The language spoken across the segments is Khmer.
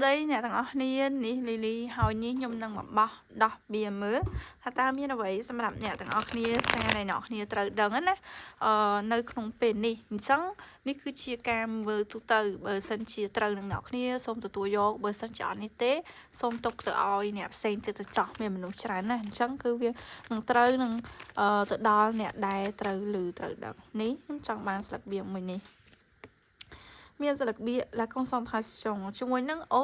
ដីអ្នកទាំងអស់គ្នានេះលីលីហើយនេះខ្ញុំនឹងមកបោះដោះបៀមើលថាតើមានអ្វីសម្រាប់អ្នកទាំងអស់គ្នាសារដែលអ្នកគ្នាត្រូវដឹងណានៅក្នុងពេលនេះអញ្ចឹងនេះគឺជាការមើលទូទៅបើសិនជាត្រូវនឹងអ្នកគ្នាសូមទទួលយកបើសិនជាអត់នេះទេសូមទុកទៅឲ្យអ្នកផ្សេងទៀតទៅចោះមានមនុស្សច្រើនណាស់អញ្ចឹងគឺវានឹងត្រូវនឹងទៅដល់អ្នកដែលត្រូវឮត្រូវដឹងនេះខ្ញុំចង់បានស្លឹកបៀមួយនេះមានស្លឹកបៀ la concentration ជាមួយនឹងអូ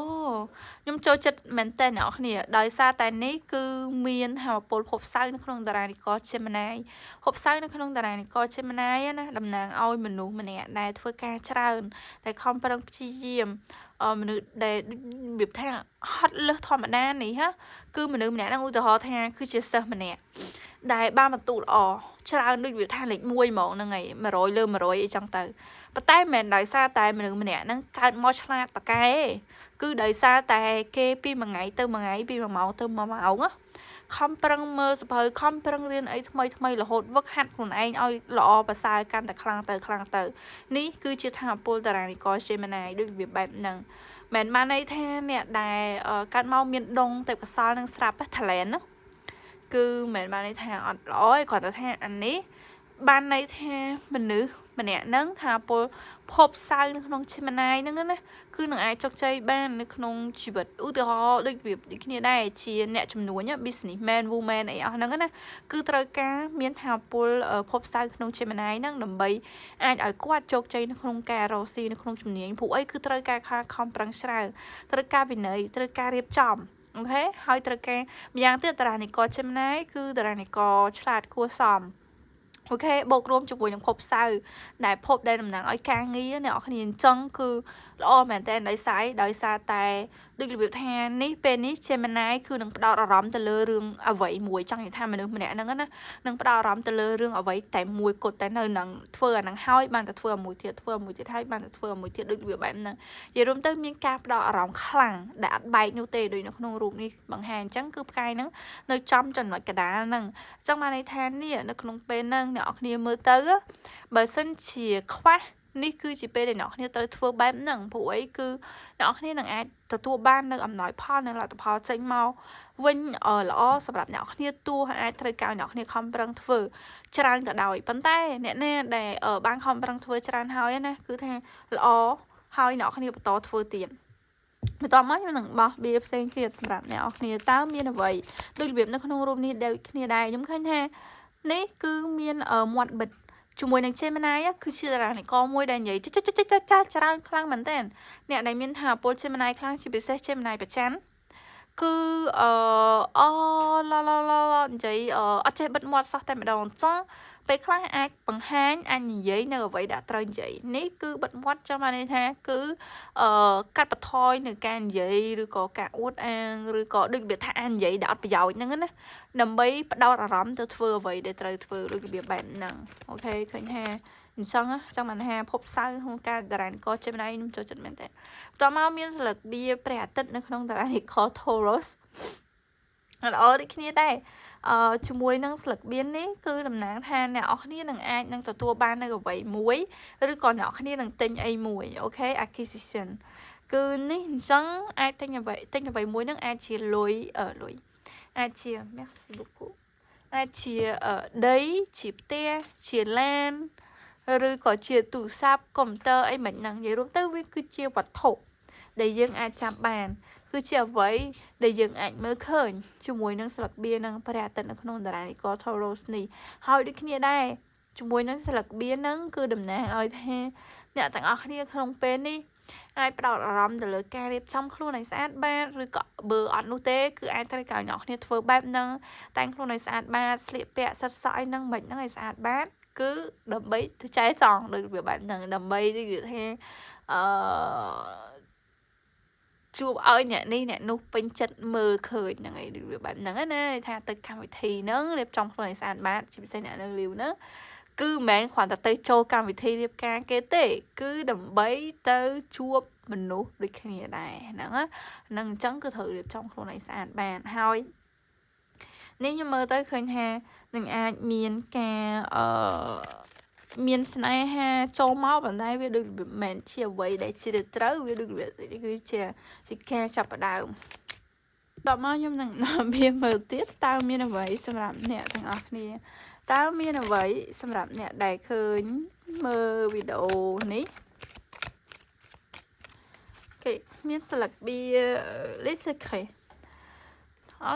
ខ្ញុំចូលចិត្តមែនតើអ្នកនរគ្នាដោយសារតែនេះគឺមានហមពលភពសៅរ៍នៅក្នុងតារានិករ Gemini ភពសៅរ៍នៅក្នុងតារានិករ Gemini ណាតំណាងឲ្យមនុស្សម្នាក់ដែលធ្វើការច្រើនតែខំប្រឹងព្យាយាមមនុស្សដែលរបៀបថាហត់លើសធម្មតានេះហ่ะគឺមនុស្សម្នាក់ហ្នឹងឧទាហរណ៍ថាគឺជាសិស្សម្នាក់ដែលបានបន្ទុកល្អច្រើនដូចវាថាលេខ1ហ្មងហ្នឹងហើយ100លើ100អីចឹងទៅប៉ុន្តែមិនមែនដោយសារតែមនុស្សម្នាក់ហ្នឹងកើតមកឆ្លាតប៉ាកែគឺដោយសារតែគេពីមួយថ្ងៃទៅមួយថ្ងៃពីមួយម៉ោងទៅមួយម៉ោងខំប្រឹងមើលសភៅខំប្រឹងរៀនអីថ្មីថ្មីរហូតវឹកហាត់ខ្លួនឯងឲ្យល្អប្រសើរកាន់តែខ្លាំងទៅខ្លាំងទៅនេះគឺជាថាមពលតារានិករ Gemini ដូចរបៀបបែបហ្នឹងមិនបានន័យថាអ្នកដែលកើតមកមានដងទេពកោសលនឹងស្រាប់ talent ណាគឺមិនបានន័យថាអត់ល្អទេគ្រាន់តែថាអានេះបានន័យថាមនុស្សម្នាក់ហ្នឹងថាពលភពសៅនៅក្នុង Gemini ហ្នឹងណាគឺនឹងអាចជោគជ័យបាននៅក្នុងជីវិតឧទាហរណ៍ដូចវាដូចគ្នាដែរជាអ្នកជំនួញ businessman woman អីអស់ហ្នឹងណាគឺត្រូវការមានថាពលភពសៅក្នុង Gemini ហ្នឹងដើម្បីអាចឲ្យគាត់ជោគជ័យនៅក្នុងការរកស៊ីនៅក្នុងជំនាញព្រោះអីគឺត្រូវការខំប្រឹងច្រើនត្រូវការវិន័យត្រូវការរៀបចំ OK ហើយត្រូវការម្យ៉ាងទៀតតារានិករ Gemini គឺតារានិករឆ្លាតគួរសម OK បូករួមជាមួយនឹងភពសៅរ៍ដែលភពដែលតំណាងឲ្យការងារអ្នកនរគ្នាអញ្ចឹងគឺល្អមែនតើដោយសារតែដូចរបៀបថានេះពេលនេះ Gemini គឺនឹងផ្ដោតអារម្មណ៍ទៅលើរឿងអ្វីមួយចង់និយាយថាមនុស្សម្នាក់ហ្នឹងណានឹងផ្ដោតអារម្មណ៍ទៅលើរឿងអ្វីតែមួយគត់តែនៅនឹងធ្វើអាហ្នឹងហើយបានតែធ្វើអាមួយទៀតធ្វើអាមួយទៀតហើយបានតែធ្វើអាមួយទៀតដូចរបៀបបែបហ្នឹងនិយាយរួមទៅមានការផ្ដោតអារម្មណ៍ខ្លាំងដែលអត់បែកនោះទេដូចនៅក្នុងរូបនេះបង្ហាញអញ្ចឹងគឺផ្កាយហ្នឹងនៅចំចំណុចកណ្ដាលហ្នឹងអញ្ចឹងបានន័យថានេះនៅក្នុងពេលហ្នឹងអ្នកនរគ្នាមើលទៅបើសិនជាខ្វះនេះគឺជាពេលដែលអ្នកគ្នាត្រូវធ្វើបែបហ្នឹងព្រោះអីគឺអ្នកគ្នានឹងអាចទទួលបាននៅអំណោយផលនិងលទ្ធផលចេញមកវិញល្អសម្រាប់អ្នកគ្នាទោះអាចត្រូវការអ្នកគ្នាខំប្រឹងធ្វើច្រើនក៏ដោយប៉ុន្តែអ្នកណាដែលបានខំប្រឹងធ្វើច្រើនហើយណាគឺថាល្អហើយអ្នកគ្នាបន្តធ្វើទៀតបន្ទាប់មកខ្ញុំនឹងបោះបៀផ្សេងទៀតសម្រាប់អ្នកនរគ្នាតើមានអ្វីដូចរបៀបនៅក្នុងរូបនេះដូចគ្នាដែរខ្ញុំឃើញថានេះគឺមានមាត់បិទជាមួយនឹង Gemini គឺជាតារានិករមួយដែលនិយាយចុចចុចចុចចាច្រើនខ្លាំងមែនតើអ្នកដែលមានថាពល Gemini ខ្លាំងជាពិសេស Gemini ប្រច័នគឺអឺអូឡឡឡនិយាយអត់ចេះបិទមាត់សោះតែម្ដងចង់ពេលខ្លះអាចបង្ហាញអាចនិយាយនៅអ្វីដែលត្រូវនិយាយនេះគឺបិទមាត់ចង់បានន័យថាគឺអឺកាត់បន្ថយនៅការនិយាយឬក៏ការអួតអាងឬក៏ដូចរបៀបថាអាចនិយាយដែលអត់ប្រយោជន៍ហ្នឹងណាដើម្បីផ្ដោតអារម្មណ៍ទៅធ្វើអ្វីដែលត្រូវធ្វើដូចរបៀបបែបហ្នឹង OK ឃើញថាអញ្ចឹងចង់បានថាភពសៅរ៍ក្នុងការតារានិករ Gemini ខ្ញុំចូលចិត្តមែនតើបន្ទាប់មកមានស្លឹកបៀព្រះអាទិត្យនៅក្នុងតារានិករ Taurus ល្អដូចគ្នាដែរជាមួយនឹងស្លឹកបៀននេះគឺតំណាងថាអ្នកនរគ្នានឹងអាចនឹងទទួលបាននៅអ្វីមួយឬក៏អ្នកនរគ្នានឹងទិញអីមួយ OK acquisition គឺនេះអញ្ចឹងអាចទិញអ្វីទិញអ្វីមួយនឹងអាចជាលុយលុយអាចជា merci beaucoup អាចជាដីជាផ្ទះជាឡានឬក៏ជាទូរស័ព្ទកុំព្យូទ័រអីមិនហ្នឹងនិយាយរួមទៅវាគឺជាវត្ថុដែលយើងអាចចាប់បានគឺជាអ្វីដែលយើងអាចមើលឃើញជាមួយនឹងស្លឹកបៀនិងព្រះអាទិត្យនៅក្នុងតារានិករ Taurus នេះហើយដូចគ្នាដែរជាមួយនឹងស្លឹកបៀនឹងគឺតំណាងឲ្យថាអ្នកទាំងអស់គ្នាក្នុងពេលនេះអាចផ្ដោតអារម្មណ៍ទៅលើការរៀបចំខ្លួនឲ្យស្អាតបាតឬក៏បើអត់នោះទេគឺអាចត្រូវការអ្នកគ្នាធ្វើបែបហ្នឹងតែងខ្លួនឲ្យស្អាតបាតស្លៀកពាក់សិតសក់អីហ្នឹងមិនហ្នឹងឲ្យស្អាតបាតគឺដើម្បីធ្វើចែចង់ដូចវាបែបហ្នឹងដើម្បីដូចវាថាអឺជួបឲ្យអ្នកនេះអ្នកនោះពេញចិត្តមើលឃើញហ្នឹងឯងវាបែបហ្នឹងណាថាទៅកម្មវិធីហ្នឹងរៀបចំខ្លួនឲ្យស្អាតបាតជាពិសេសអ្នកនៅលាវហ្នឹងគឺមិនមែនគ្រាន់តែទៅចូលកម្មវិធីរៀបការគេទេ គឺដើម្បីទៅជួបមនុស្សដូចគ្នាដែរហ្នឹងណាហ្នឹងអញ្ចឹងគឺត្រូវរៀបចំខ្លួនឲ្យស្អាតបានហើយនេះខ្ញុំមើលទៅឃើញថានឹងអាចមានការ មានស្នេហាចូលមកប៉ុន្តែវាដូចមិនមែនជាអ្វីដែលជាត្រូវវាដូចវាគឺជាជាការចាប់ផ្ដើមតមកខ្ញុំនឹងនាំវាមើលទៀតតើមានអ្វីសម្រាប់អ្នកទាំងអស់គ្នាតើមានអ្វីសម្រាប់អ្នកដែលឃើញមើលវីដេអូនេះគេមានស្លឹកបៀ les secrets អ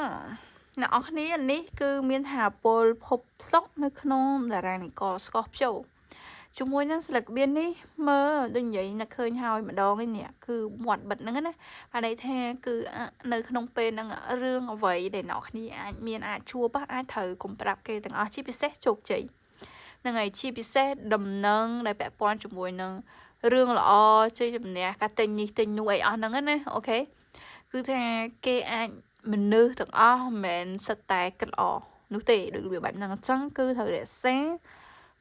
អ្នកនរគ្នានេះគឺមានថាពលភពសុកនៅក្នុងតារានិករ Scorpio ជាមួយនឹងស្លឹកបៀននេះមើលដូចនិយាយនឹកឃើញហើយម្ដងឯនេះគឺមាត់បិទហ្នឹងណាបានន័យថាគឺនៅក្នុងពេលហ្នឹងរឿងអ្វីដែលអ្នកគ្នាអាចមានអាចជួបអាចត្រូវកុំប្រាប់គេទាំងអស់ជាពិសេសជោគជ័យហ្នឹងហើយជាពិសេសដំណឹងដែលពាក់ព័ន្ធជាមួយនឹងរឿងល្អជ័យជំនះការទិញនេះទិញនោះអីអស់ហ្នឹងណា okay គឺថាគេអាចមនុស្សទាំងអស់មិនមែនសិតតែគិតល្អនោះទេដូចរបៀបបែបហ្នឹងអញ្ចឹងគឺត្រូវរក្សា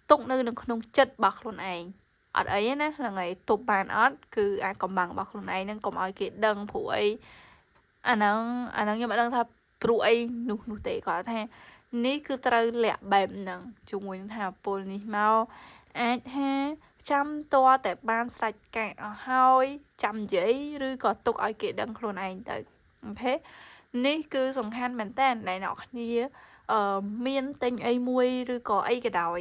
ទុកនៅក្នុងចិត្តរបស់ខ្លួនឯងអត់អីទេណាហ្នឹងហើយទប់បានអត់គឺអាចកំបាំងរបស់ខ្លួនឯងហ្នឹងកុំឲ្យគេដឹងព្រោះអីអាហ្នឹងអាហ្នឹងខ្ញុំអត់ដឹងថាព្រោះអីនោះនោះទេគាត់ថានេះគឺត្រូវលាក់បែបហ្នឹងជាមួយនឹងថាពលនេះមកអាចថាចាំតតែបានស្រេចការអស់ហើយចាំនិយាយឬក៏ទុកឲ្យគេដឹងខ្លួនឯងទៅ okay នេះគឺសំខាន់មែនតើដែលអ្នកគ្នាអឺមានទិញអីមួយឬក៏អីក៏ដោយ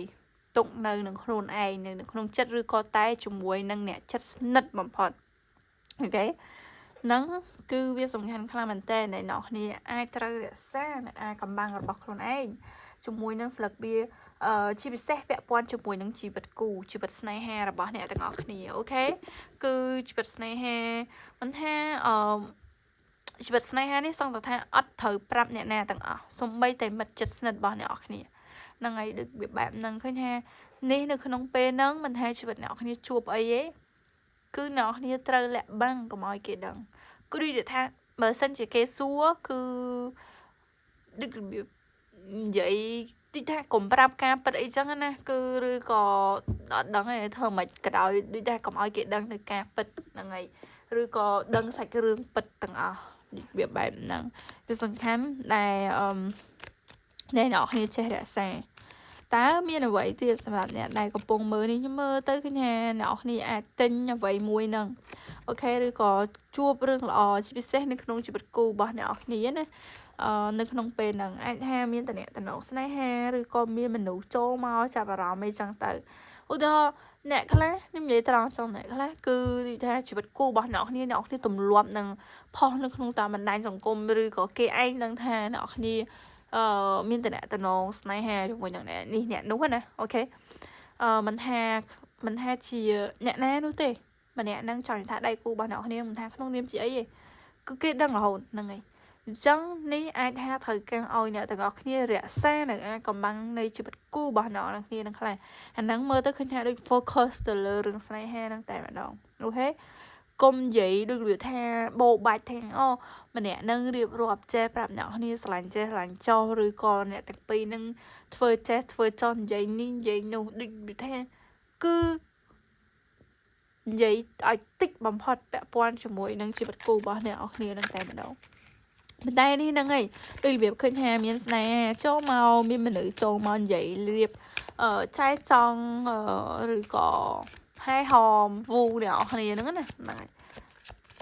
ទុកនៅនឹងខ្លួនឯងនៅក្នុងចិត្តឬក៏តែជាមួយនឹងអ្នកចិត្តស្និទ្ធបំផុត okay ហ្នឹងគឺវាសំខាន់ខ្លាំងមែនតើអ្នកនរគ្នាអាចត្រូវរក្សានៅអាកំបាំងរបស់ខ្លួនឯងជាមួយនឹងស្លឹកបៀអឺជាពិសេសពាក់ព័ន្ធជាមួយនឹងជីវិតគូជីវិតស្នេហារបស់អ្នកទាំងអស់គ្នា okay គឺជីវិតស្នេហាមិនថាអឺជីវិតស្នេហានេះសង្កត់ថាអត់ត្រូវប្រាប់អ្នកណាទាំងអស់សំបីតែមិត្តជិតស្និទ្ធរបស់អ្នកនរគ្នាហ្នឹងហើយដូចវាបែបហ្នឹងឃើញថានេះនៅក្នុងពេលហ្នឹងមិនថាជីវិតអ្នកនរគ្នាជួបអីទេគឺអ្នកនរគ្នាត្រូវលាក់បាំងកុំឲ្យគេដឹងគឺដូចថាបើសិនជាគេសួរគឺដូចរបៀបនិយាយតិចថាកុំប្រាប់ការពិតអីចឹងណាគឺឬក៏អត់ដឹងទេធ្វើមិនក៏ដោយដូចថាកុំឲ្យគេដឹងនៅការពិតហ្នឹងហើយឬក៏ដឹងសាច់រឿងពិតទាំងអស់វាបែបហ្នឹងវាសំខាន់ដែលអឺអ្នកនរគ្នាចេះរក្សាតើមានអ្វីទៀតសម្រាប់អ្នកដែលកំពុងមើលនេះខ្ញុំមើលទៅឃើញថាអ្នកនរគ្នាអាចទិញអ្វីមួយហ្នឹង okay ឬក៏ជួបរឿងល្អជាពិសេសនៅក្នុងជីវិតគូរបស់អ្នកនរគ្នាណាអឺនៅក្នុងពេលហ្នឹងអាចថាមានតំណតំណងស្នេហាឬក៏មានមនុស្សចូលមកចាប់អារម្មណ៍អីចឹងទៅឧទាហរណ៍អ្នកខ្លះខ្ញុំនិយាយត្រង់ចង់អ្នកខ្លះគឺនិយាយថាជីវិតគូរបស់អ្នកគ្នាអ្នកគ្នាទម្លាប់នឹងផុសនៅក្នុងតាមបណ្ដាញសង្គមឬក៏គេឯងនឹងថាអ្នកគ្នាអឺមានតំណតំណងស្នេហាជាមួយនឹងអ្នកនេះអ្នកនោះណា okay អឺមិនថាជាអ្នកណានោះទេម្នាក់ហ្នឹងចង់ថាដៃគូរបស់អ្នកគ្នាមិនថាក្នុងនាមជាអីទេគឺគេដឹងរហូតហ្នឹងហើយអញ្ចឹងនេះអាចថាត្រូវការឲ្យអ្នកទាំងអស់គ្នារក្សានៅអាកំបាំងនៃជីវិតគូរបស់អ្នកទាំងគ្នានឹងខ្លះអាហ្នឹងមើលទៅឃើញថាដូច focus ទៅលើរឿងស្នេហាហ្នឹងតែម្ដង okay កុំនិយាយដូចរបៀបថាបោបាច់ថាអូម្នាក់នឹងរៀបរាប់ចេះប្រាប់អ្នកគ្នាស្រឡាញ់ចេះស្រឡាញ់ចោះឬក៏អ្នកទាំងពីរនឹងធ្វើចេះធ្វើចោះនិយាយនេះនិយាយនោះដូចរបៀបថាគឺនិយាយឲ្យតិចបំផុតពាក់ព័ន្ធជាមួយនឹងជីវិតគូរបស់អ្នកនរគ្នានឹងតែម្ដងប៉ុន្តែនេះហ្នឹងហើយដូចរបៀបឃើញថាមានស្នេហាចូលមកមានមនុស្សចូលមកនិយាយរៀបអឺចែចង់ឬក៏ហែហមវូអ្នកនរគ្នាហ្នឹងណាហ្នឹងហើយ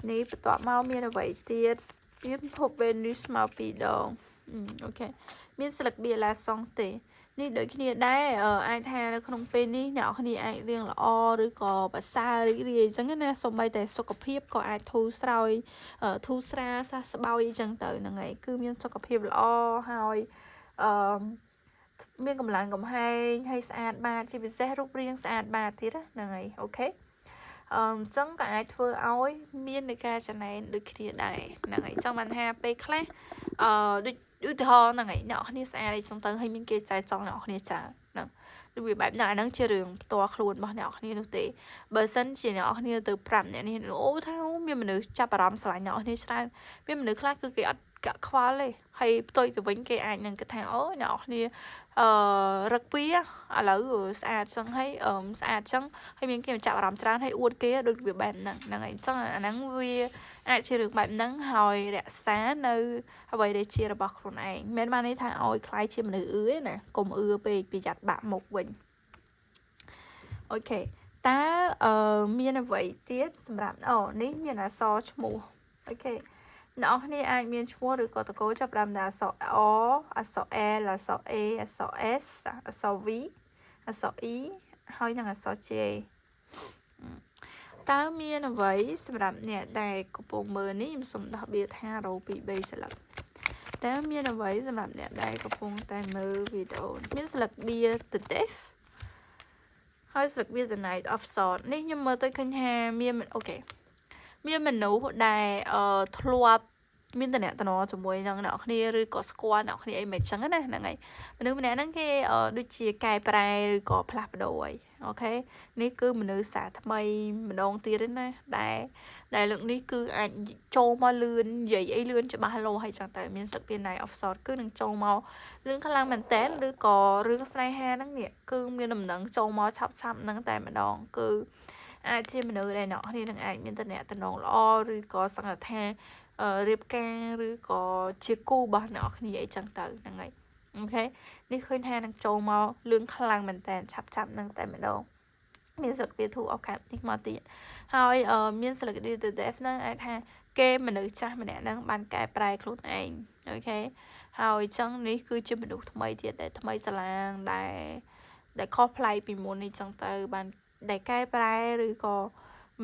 នេះបន្ទាប់មកមានអ្វីទៀតមានភព Venus មកពីរដង okay មានស្លឹកបៀឡាសុងទេនេះដូចគ្នាដែរអាចថានៅក្នុងពេលនេះអ្នកនរគ្នាអាចរៀងល្អឬក៏ប្រសើររីករាយអញ្ចឹងណាសូម្បីតែសុខភាពក៏អាចធូរស្រាយធូរស្រាលសះស្បើយអញ្ចឹងទៅហ្នឹងហើយគឺមានសុខភាពល្អហើយអឺមានកម្លាំងកំហែងហើយស្អាតបាតជាពិសេសរូបរាងស្អាតបាតទៀតហ្នឹងហើយ okay អញ្ចឹងក៏អាចធ្វើឲ្យមាននៃការចំណែនដូចគ្នាដែរហ្នឹងហើយចង់បានថាពេលខ្លះអឺដូចឧទាហរណ៍ហ្នឹងហើយអ្នកនរគ្នាស្អាតអីចឹងទៅហើយមានគេចែចង់អ្នកនរគ្នាច្រើនហ្នឹងដូចវាបែបហ្នឹងអាហ្នឹងជារឿងផ្ទាល់ខ្លួនរបស់អ្នកនរគ្នានោះទេបើសិនជាអ្នកនរគ្នាទៅប្រាប់អ្នកនេះអូថាមានមនុស្សចាប់អារម្មណ៍ស្រឡាញ់អ្នកនរគ្នាច្រើនមានមនុស្សខ្លះគឺគេអត់កាក់ខ្វល់ទេហើយផ្ទុយទៅវិញគេអាចនឹងគិតថាអូអ្នកនរគ្នាអឺរឹកពីឥឡូវស្អាតចឹងហើយអឺស្អាតចឹងហើយមានគេមកចាប់អារម្មណ៍ច្រើនហើយអួតគេដូចវាបែបហ្នឹងហ្នឹងហើយអញ្ចឹងអាហ្នឹងវាអាចជារឿងបែបហ្នឹងហើយរក្សានៅអ្វីដែលជារបស់ខ្លួនឯងមិនបានន័យថាឲ្យខ្លាយជាមនុស្សអឿទេណាកុំអឿពេកប្រយ័ត្នបាក់មុខវិញ Okay តើអឺមានអ្វីទៀតសម្រាប់អូនេះមានអក្សរឈ្មោះ okay អ្នកនរគ្នាអាចមានឈ្មោះឬក៏ត្រកូលចាប់ផ្ដើមដោយអក្សរ O អក្សរ L អក្សរ A អក្សរ S អក្សរ V អក្សរ E ហើយនិងអក្សរ J តើមានអ្វីសម្រាប់អ្នកដែលកំពុងមើលនេះខ្ញុំសូមដោះបៀថារ៉ូពី3ស្លឹកតើមានអ្វីសម្រាប់អ្នកដែលកំពុងតែមើលវីដេអូមានស្លឹកបៀ The Death ហើយស្លឹកបៀ The Knight of Swords នេះខ្ញុំមើលទៅឃើញថាមាន okay មានមនុស្សដែលអឺធ្លាប់មានតំណតំណជាមួយនឹងអ្នកគ្នាឬក៏ស្គាល់អ្នកគ្នាអីមិនចឹងណាហ្នឹងហើយមនុស្សម្នាក់ហ្នឹងគេដូចជាកែប្រែឬក៏ផ្លាស់ប្ដូរអី okay នេះគឺមនុស្សសាថ្មីម្ដងទៀតណាដែលដែលលើកនេះគឺអាចចូលមកលឿននិយាយអីលឿនច្បាស់លាស់ហើយចឹងតែមានស្លឹកពី Knight of Swords គឺនឹងចូលមកលឿនខ្លាំងមែនតើឬក៏រឿងស្នេហាហ្នឹងនេះគឺមានដំណឹងចូលមកឆាប់ឆាប់ហ្នឹងតែម្ដងគឺអាចជាមនុស្សដែលអ្នកគ្នានឹងអាចមានតំណតំណងល្អឬក៏សង្កត់ថារៀបការឬក៏ជាគូរបស់អ្នកគ្នាអីចឹងទៅហ្នឹងហើយ okay នេះឃើញថានឹងចូលមកលឿនខ្លាំងមែនតើឆាប់ឆាប់នឹងតែម្ដងមានស្លឹកវា Two of Cup នេះមកទៀតហើយមានស្លឹក The Death ហ្នឹងអាចថាគេមនុស្សចាស់ម្នាក់ហ្នឹងបានកែប្រែខ្លួនឯង okay ហើយអញ្ចឹងនេះគឺជាមនុស្សថ្មីទៀតដែលថ្មីស្រឡាងដែលដែលខុសប្លែកពីមុននេះចឹងទៅបានដែលកែប្រែឬក៏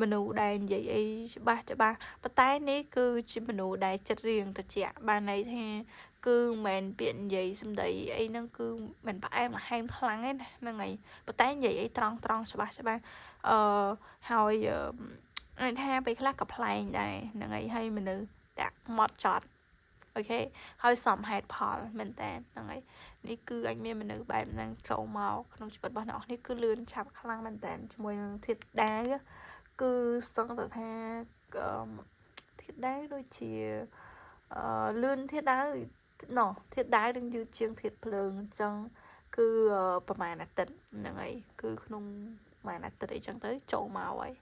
មនុស្សដែលនិយាយអីច្បាស់ច្បាស់ប៉ុន្តែនេះគឺជាមនុស្សដែលចិត្តរៀងត្រជាក់បានន័យថាគឺមិនមែនពាក្យនិយាយសម្ដីអីហ្នឹងគឺមិនផ្អែមល្ហែមខ្លាំងទេណាហ្នឹងហើយប៉ុន្តែនិយាយអីត្រង់ត្រង់ច្បាស់ច្បាស់អឺហើយអាចថាពេលខ្លះក៏ប្លែងដែរហ្នឹងហើយហើយមនុស្សដាក់ម៉ត់ចត់ okay ហើយសមហេតុផលមែនតើហ្នឹងហើយនេះគឺអាចមានមនុស្សបែបហ្នឹងចូលមកក្នុងជីវិតរបស់អ្នកនេះគឺលឿនឆាប់ខ្លាំងមែនតើជាមួយនឹងធាតុដាវគឺសឹងតែថាធាតុដាវដូចជាអឺលឿនធាតុដាវណោះធាតុដាវនឹងយឺតជាងធាតុភ្លើងអញ្ចឹងគឺប្រហែលអាទិត្យហ្នឹងហើយគឺក្នុងមួយអាទិត្យអីចឹងទៅចូលមកហើយ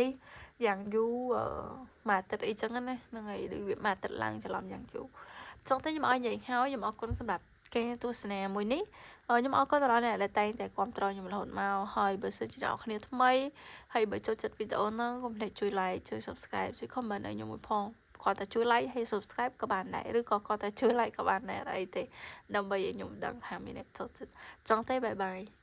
នេះយ៉ាងយូរមួយអាទិត្យអីចឹងណាហ្នឹងហើយដូចវាមួយអាទិត្យឡើងច្រឡំយ៉ាងយូរចឹងទៅខ្ញុំឲ្យនិយាយហើយខ្ញុំអរគុណសម្រាប់ការទស្សនាមួយនេះខ្ញុំអរគុណដល់អ្នកដែលតែងតែគាំទ្រខ្ញុំរហូតមកហើយបើសិនជាអ្នកគ្នាថ្មីហើយបើចូលចិត្តវីដេអូហ្នឹងកុំភ្លេចជួយ like ជួយ subscribe ជួយ comment ឲ្យខ្ញុំមួយផងគាត់តែជួយ like ហើយ subscribe ក៏បានដែរឬក៏គាត់តែជួយ like ក៏បានដែរអីទេដើម្បីឲ្យខ្ញុំដឹងថាមានអ្នកចូលចិត្តចង់ទេ bye bye.